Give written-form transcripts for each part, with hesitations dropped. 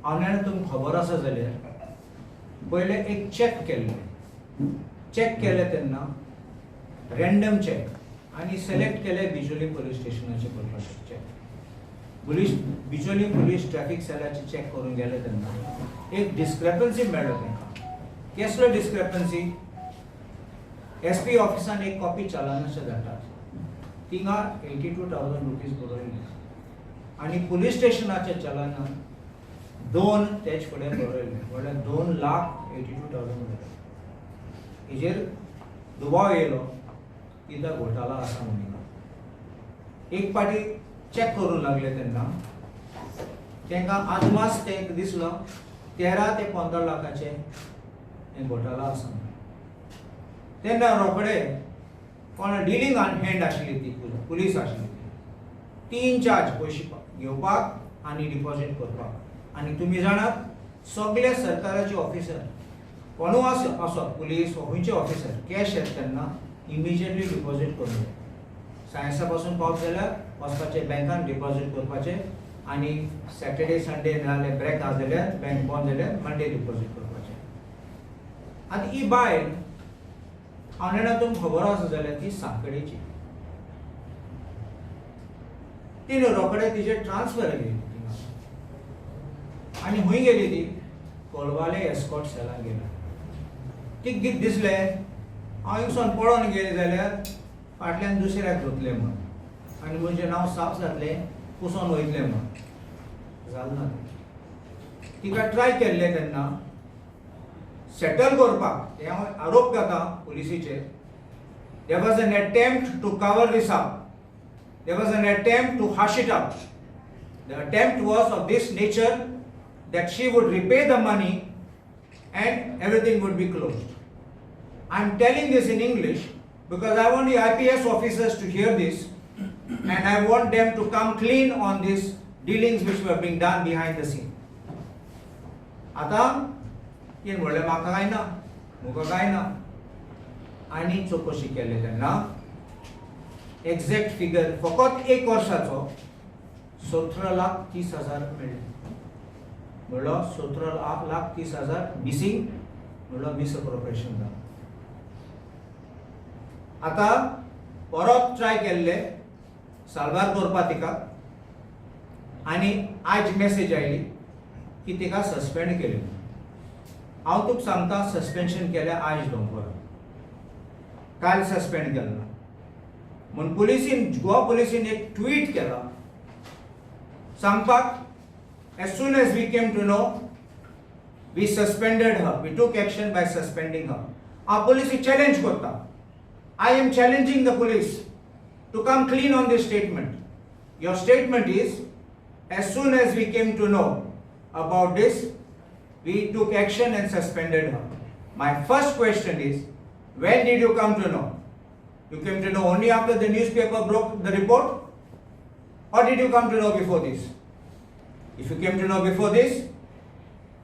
हांव जाणा तुमकां खबर आसा जाल्यार, पयलें एक चॅक केल्लें. चॅक केलें तेन्ना रँडम चॅक आनी सिलेक्ट केले बिचोली पुलीस स्टेशनाचे करपाचे check. Police Bicholim police traffic सेलाचे चॅक करून गेले तेन्ना एक डिस्क्रेपन्सी मेळ्ळो तांकां. केसलो डिस्क्रेपन्सी? एस पी ऑफिसान एक कॉपी चलनाचे धाडटात, थिंगा ₹82,000 बरयल्ले आनी पुलीस स्टेशनाच्या चलनान दोन तेच फुडें बरयल्ले, म्हणल्यार 2,82,000 जाले. हेजेर दुबाव येयलो कितें घोटाळा आसा म्हणून. एक पाटी चॅक करूंक लागले तेन्ना तांकां आदमास ते दिसलो 13 ते 15 लाखाचे हें घोटाळा आसा म्हणून. तेन्ना रोखडे कोण डिलींग हँड आशिल्ली ती पुलीस आशिल्ली ती इनचार्ज, पयशे घेवपाक आनी डिपॉझीट करपाक. आनी तुमी जाणात, सगळे सरकाराचे ऑफिसर कोणू आसत, पुलीस वा खंयचे ऑफिसर, कॅश येता तेन्ना इमिजिएटली डिपॉझीट करूंक जाय. सायन्सा पासून पावत जाल्यार वचपाचें बँकान डिपॉझीट करपाचें आनी सॅटर्डे संडे नाजाल्यार ब्रेक आसा जाल्यार, बँक बंद जाल्यार मंडे डिपॉझीट करपाचें. आतां ही बायल, हांव जाणा तुमकां खबर आसा जाल्यार, ती सांकळेची. तिणें रोखडें तिजें ट्रान्सफर केली थिंगा आनी खंय गेली ती? कोलवाले एस्कॉट सेलान गेली. तिका कितें दिसलें, हांव हिंगसून पळोवन गेलें जाल्यार फाटल्यान दुसऱ्याक धरतलें म्हूण आनी म्हजें नांव साफ जातलें, कुसोन वयतलें म्हूण. जालें ना तें. तिका ट्राय केल्लें तेन्ना सेटल करपाक. ते हांव आरोप करता पुलिसीचेर. There was an attempt to cover this up. There was an attempt to hush it up. The attempt was of this nature that she would repay the money and everything would be closed. I'm telling this in English because I want the IPS officers to hear this and I want them to come clean on these dealings which were being done behind the scene. आतां तिणें म्हणलें, म्हाका कांय ना, म्हाका कांय ना. आनी चवकशी केली तेन्ना एक्झॅक्ट फिगर फकत एक वर्साचो 17,30,000 मेळ्ळे. म्हणलो 17,30,000 मिसींग, म्हणलो मिसअप्रोप्रिएशन जालें. आतां परत ट्राय केल्ले साल्वार करपा तिका आनी आयज मेसेज आयली की तिका सस्पेंड केली. हांव तुका सांगता, सस्पेन्शन केलें आयज दोनपरां, काल सस्पेंड केलें ना म्हूण. पुलिसीन, गोवा पुलिसीन एक ट्वीट केला सांगपाक, "As soon as we came to know, we suspended her. We took action by suspending her." हांव पुलिसी चॅलेंज करता. I am challenging the police to come clean on this statement. Your statement is, "As soon as we came to know about this, we took action and suspended her." My first question is, when did you come to know? You came to know only after the newspaper broke the report? Or did you come to know before this? If you came to know before this,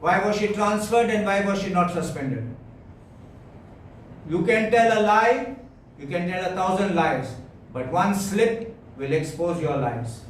why was she transferred and why was she not suspended? You can tell a lie, you can tell a thousand lies, but one slip will expose your lies.